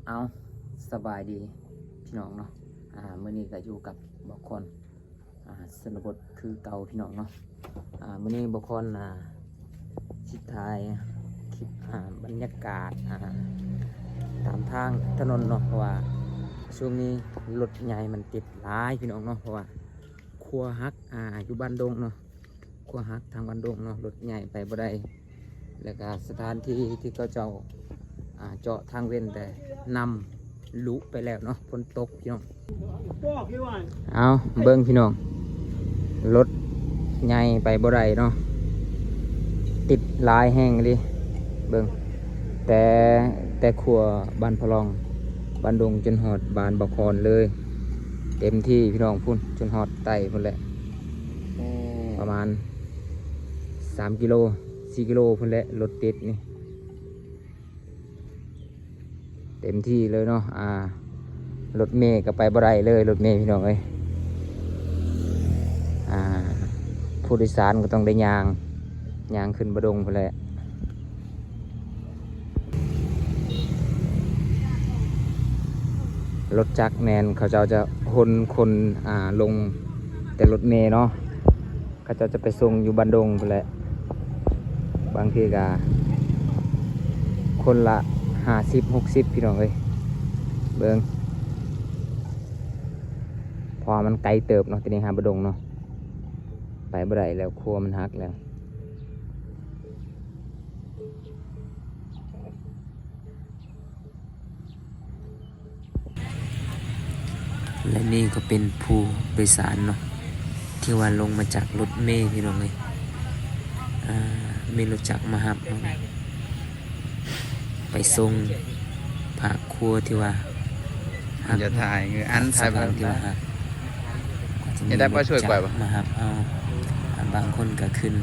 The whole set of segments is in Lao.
ເອົາ ສະບາຍດີພີ່ນ້ອງເນາະ ອາ ມື້ນີ້ກໍຢູ່ກັບບ່າວຄອນ ອາ ຊົນນະບົດຄືເກົ່າພີ່ນ້ອງເນາະ. ອາ ມື້ນີ້ບ່າວຄອນ ອາ ຊິຖ່າຍຄລິບ ອາ ບັນຍາກາດ ອາ ຕາມທາງຖະໜົນເນາະ ເພາະວ່າຊ່ວງນີ້ລົດໃຫຍ່ມັນຕິດຫຼາຍພີ່ນ້ອງເນາະ ເພາະວ່າຂົວຫັກ ອາ ຢູ່ບ້ານດົງເນາະ. ຂົວຫັກທາງບ້ານດົງເນາະ ລົດໃຫຍ່ໄປບໍ່ໄດ້ ແລ້ວກະສະຖານທີ່ທີ່ເຂົາເຈົ້າ ອາ ເຈາະທາງເວັນແຕ່ນ້ຳລຸໄປແລ້ວເນາະ ຝົນຕົກພີ່ນ້ອງ. ເອົາ ເບິ່ງພີ່ນ້ອງ ລົດໃຫຍ່ໄປບໍ່ໄດ້ເນາະ ຕິດຫຼາຍແຮງອີ່ຫຼີ. ເບິ່ງ ແຕ່ ແຕ່ຂົວບ້ານພະລອງ ບ້ານດົງ ຈົນຮອດບ້ານບ່າວຄອນເລີຍ ເຕັມທີ່ພີ່ນ້ອງ ພຸ້ນ ຈົນຮອດໃຕ້ພຸ້ນແຫຼະ. ໂອ້ ປະມານສາມກິໂລ ສີ່ກິໂລພຸ້ນແຫຼະ ລົດຕິດນີ້ ເຕັມທີ່ເລີຍເນາະ. ອາ ລົດເມກໍໄປບໍ່ໄດ້ເລີຍ ລົດເມພີ່ນ້ອງເອີຍ. ອາ ຜູ້ໂດຍສານກໍຕ້ອງໄດ້ຍ່າງ ຍ່າງຂຶ້ນບ່າວດົງພຸ້ນແຫຼະ. ລົດຈັກແມ່ນເຂົາເຈົ້າຈະຂົນຄົນ ອາ ລົງແຕ່ລົດເມເນາະ ເຂົາເຈົ້າຈະໄປສົ່ງຢູ່ບ້ານດົງພຸ້ນແຫຼະ. ບາງທີກະຄົນລະຫ້າສິບ ຫົກສິບ ພີ່ນ້ອງເອີຍ. ເບິ່ງ ເພາະວ່າມັນໄກເຕີບເນາະ ແຕ່ນີ້ຫາບ່າວດົງເນາະ ໄປບໍ່ໄດ້ແລ້ວ ຂົວມັນຫັກແລ້ວ. ແລະນີ້ກໍເປັນຜູ້ໂດຍສານເນາະ ທີ່ວ່າລົງມາຈາກລົດເມພີ່ນ້ອງເອີຍ. ອາ ມີລົດຈັກມາຮັບເຮົາ ໄປສົ່ງພາກຄົວທີ່ວ່າ ຮັກ ຢ່າຖ່າຍ ອັນ ສະຖານທີ່ວ່າຮັກ ເຮັດໄດ້ບໍ່ ຊ່ວຍກວາດບໍ່ ມາຮັບເຮົາ. ອາ ບາງຄົນກໍຂຶ້ນ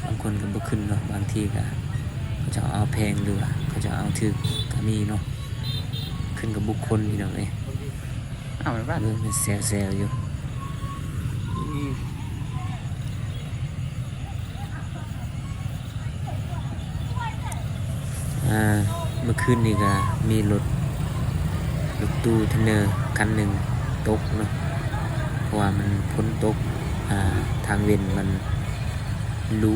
ບາງຄົນກໍບໍ່ຂຶ້ນເນາະ ບາງທີກໍເຂົາເຈົ້າເອົາແພງ ຫຼືວ່າເຂົາເຈົ້າເອົາຖືກກໍມີເນາະ ຂຶ້ນກັບບຸກຄົນພີ່ນ້ອງເອີຍ. ເອົາແມ່ນ ເບິ່ງແຊວໆຢູ່. ອາ ເມື່ອຄືນນີ້ກໍມີລົດ ລົດຕູ້ເທຣນເນີຄັນໜຶ່ງຕົກເນາະ ເພາະວ່າມັນຝົນຕົກ ອາ ທາງເວັນມັນລຸ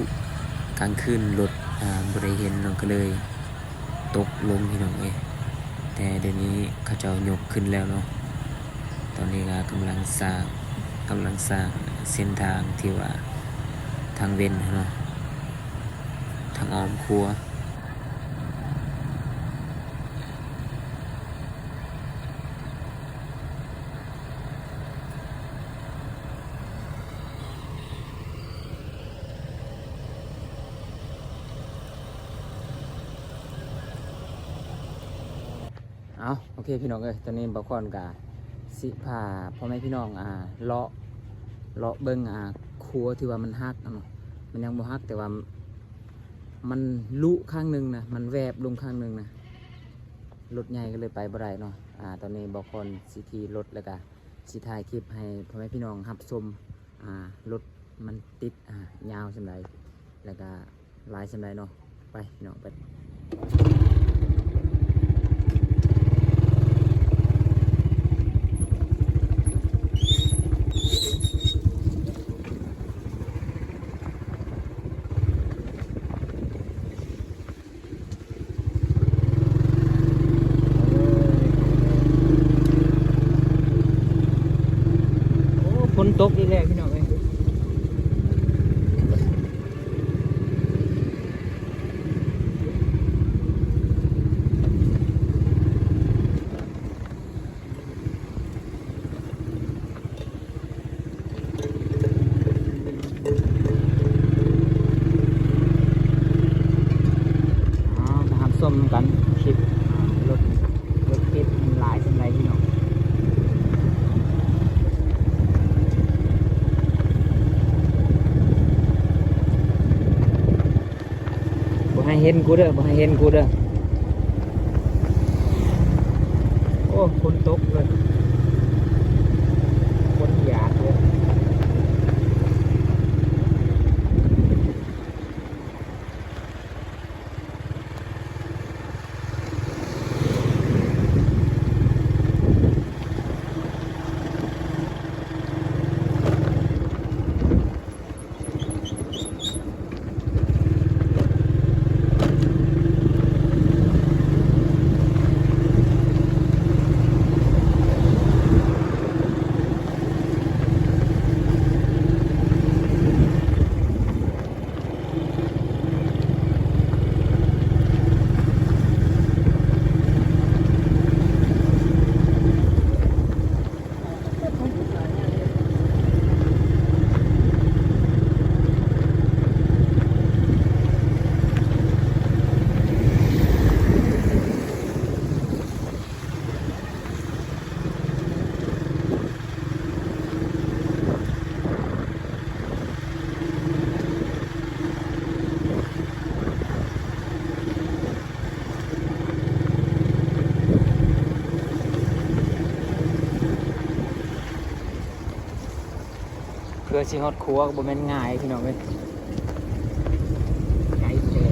ກາງຄືນລົດ ອາ ບໍ່ໄດ້ເຫັນເນາະ ກໍເລີຍຕົກລົງພີ່ນ້ອງເອີຍ. ແຕ່ດຽວນີ້ເຂົາເຈົ້າຍົກຂຶ້ນແລ້ວເນາະ. ຕອນນີ້ກໍກຳລັງສ້າງ ກຳລັງສ້າງເສັ້ນທາງທີ່ວ່າທາງເວັນເນາະ ທາງອ້ອມຂົວ. ເອົາ ໂອເຄພີ່ນ້ອງເອີຍ ຕອນນີ້ບ່າວຄອນກະຊິພາພໍ່ແມ່ພີ່ນ້ອງ ອາ ເລາະ ເລາະເບິ່ງ ອາ ຂົວທີ່ວ່າມັນຫັກເນາະ ມັນຍັງບໍ່ຫັກ ແຕ່ວ່າມັນລຸຂ້າງໜຶ່ງນະ ມັນແວບລົງຂ້າງໜຶ່ງນະ ລົດໃຫຍ່ກໍເລີຍໄປບໍ່ໄດ້ເນາະ. ອາ ຕອນນີ້ບ່າວຄອນຊິຂີ່ລົດ ແລ້ວກະຊິຖ່າຍຄລິບໃຫ້ພໍ່ແມ່ພີ່ນ້ອງຮັບຊົມ ອາ ລົດມັນຕິດ ອາ ຍາວສ່ຳໃດ ແລ້ວກະ ຫຼາຍສ່ຳໃດເນາະ. ໄປພີ່ນ້ອງ ໄປ. ໂອ້ ຝົນຕົກອີກແລ້ວພີ່ນ້ອງເອີຍ. ເອົາ ໄປຮັບຊົມນຳກັນ ຄລິບລົດ ລົດຕິດມັນຫຼາຍສ່ຳໃດພີ່ນ້ອງ. ບໍ່ໃຫ້ເຫັນກູເດີ ບໍ່ໃຫ້ເຫັນກູເດີ. ໂອ້ ຝົນຕົກເລີຍ ຝົນຢາດເລີຍ. ກະຊິຮອດຄົວກະບໍ່ແມ່ນງ່າຍພີ່ນ້ອງເອີຍ ໄກເຕີບ.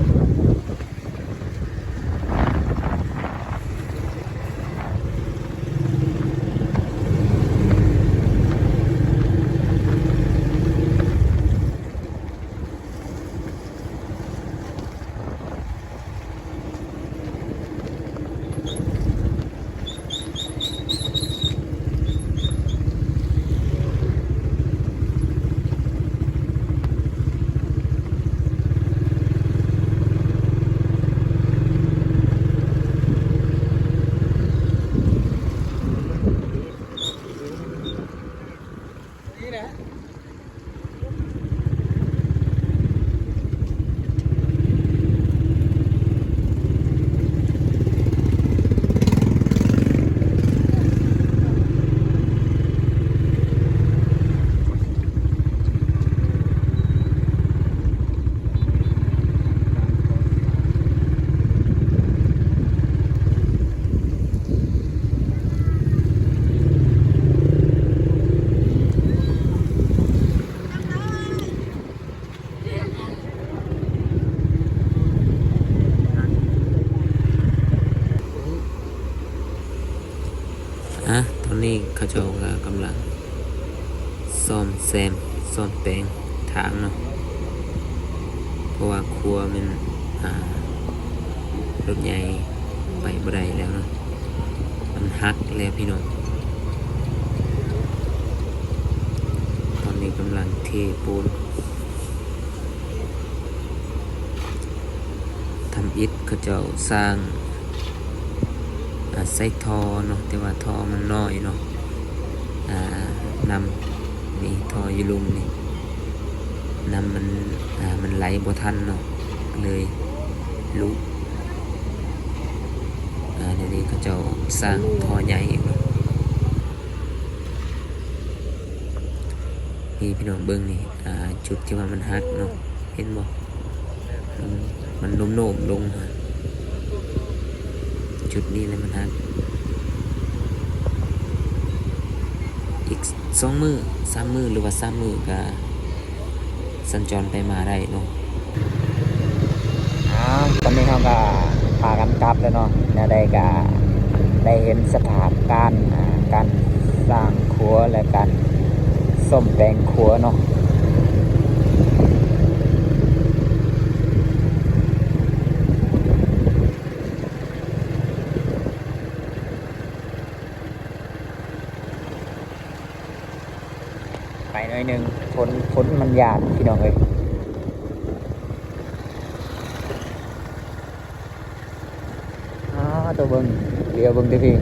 ອາ ຕອນນີ້ເຂົາເຈົ້າກະກຳລັງສ້ອມແຊມ ສ້ອມແປງທາງເນາະ ເພາະວ່າຂົວແມ່ນ ອາ ລົດໃຫຍ່ໄປບໍ່ໄດ້ແລ້ວເນາະ ມັນຫັກແລ້ວພີ່ນ້ອງ. ຕອນນີ້ກຳລັງເທປູນ. ທຳອິດເຂົາເຈົ້າສ້າງ ອາ ໃສ່ທໍ່ເນາະ ແຕ່ວ່າທໍ່ມັນນ້ອຍເນາະ ອາ ນ້ຳນີ້ ທໍ່ຢູ່ລຸ່ມນີ້ ນ້ຳມັນ ອາ ມັນໄຫຼບໍ່ທັນເນາະ ເລີຍຫຼຸ. ອາ ດຽວນີ້ເຂົາເຈົ້າສ້າງທໍ່ໃຫຍ່ອີກເນາະ. ນີ້ພີ່ນ້ອງເບິ່ງນີ້ ອາ ຈຸດທີ່ວ່າມັນຫັກເນາະ ເຫັນບໍ່? ມັນ ມັນໂນ້ມໆລົງ ຈຸດນີ້ແຫຼະມັນຫັກ. ອີກສອງມື້ ສາມມື້ ຫຼືວ່າສາມມື້ກະ ສັນຈອນໄປມາໄດ້ເນາະ. ອາ ຕອນນີ້ເຮົາກະພາກັນກັບແລ້ວເນາະ ແນວໃດກະໄດ້ເຫັນສະພາບການ ອາ ການສ້າງຂົວ ແລະ ການສ້ອມແປງຂົວເນາະ. ໄປໜ້ອຍໜຶ່ງ ຝົນ ຝົນມັນຢາດພີ່ນ້ອງເອີຍ. ອາ ໂຕເບິ່ງ ຫຼຽວເບິ່ງເດີພີ່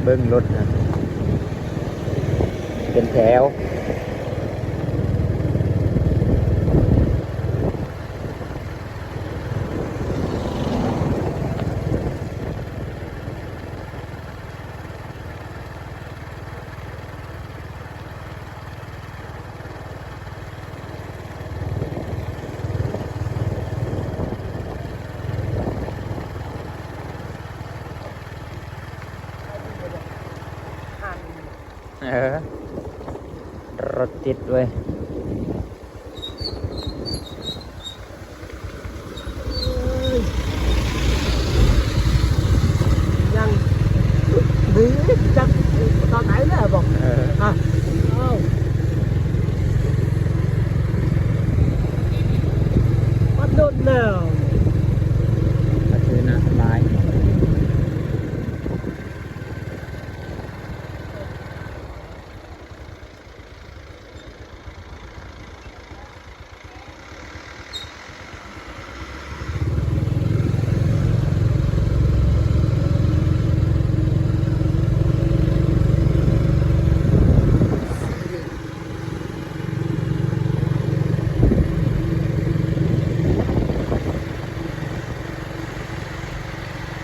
ເບິ່ງລົດຫັ້ນ ເປັນແຖວ. ເອີ ລົດຕິດເວີຍ. ຍັງ ດີຈັກຕອນໄຫນແລ້ວບໍ? ເອີ ອະ ເອົ້າ ມັນດົນແລ້ວ ກະຖືໜັກຫຼາຍ. ເ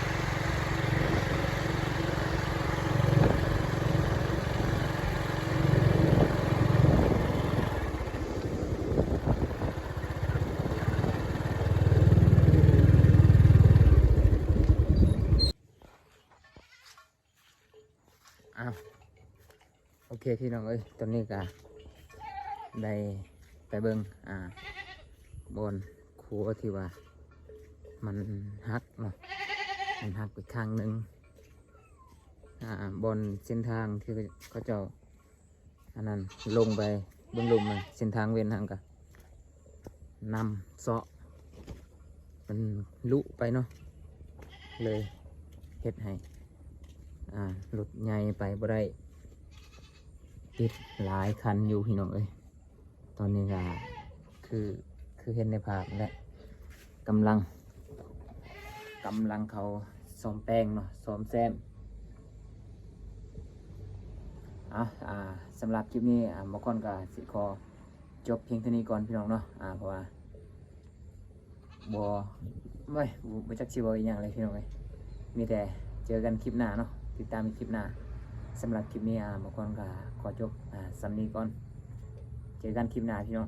ເຄພີ່ນ້ອງເອີຍ ຕອນນີ້ກະໄດ້ໄປເບິ່ງ ອ່າ ບ່ອນຂົວທີ່ວ່າມັນຫັກເນາະ ມັນຫັກໄປຂ້າງໜຶ່ງ ອ່າ ບ່ອນເສັ້ນທາງທີ່ເຂົາເຈົ້າ ອັນນັ້ນລົງໄປເບິ່ງລຸ່ມ ເສັ້ນທາງເວັນຫັ້ນກະນຳເຊາະ ມັນລຸໄປເນາະ ເລີຍເຮັດໃຫ້ ອ່າ ລົດໃຫຍ່ໄປບໍ່ໄດ້ ຕິດຫຼາຍຄັນຢູ່ພີ່ນ້ອງເອີຍ. ຕອນນີ້ກະຄື ຄືເຫັນໃນພາບແຫຼະ ກຳລັງ ກຳລັງເຂົາສ້ອມແປງເນາະ ສ້ອມແຊມ. ເອົາ ອ່າ ສຳລັບຄລິບນີ້ ອ່າ ໝໍຄອນກະຊິຂໍຈົບພຽງເທົ່ານີ້ກ່ອນພີ່ນ້ອງເນາະ ອ່າ ເພາະວ່າ ບໍ່ ໂອ້ຍ ບໍ່ ບໍ່ຈັກຊິເວົ້າອີ່ຫຍັງເລີຍພີ່ນ້ອງເອີຍ ມີແຕ່ເຈີກັນຄລິບໜ້າເນາະ ຕິດຕາມໃນຄລິບໜ້າ. ສຳລັບຄລິບນີ້ ອ່າ ໝໍຄອນກະຂໍຈົບ ອ່າ ສ່ຳນີ້ກ່ອນ ເຈີກັນຄລິບໜ້າພີ່ນ້ອງ.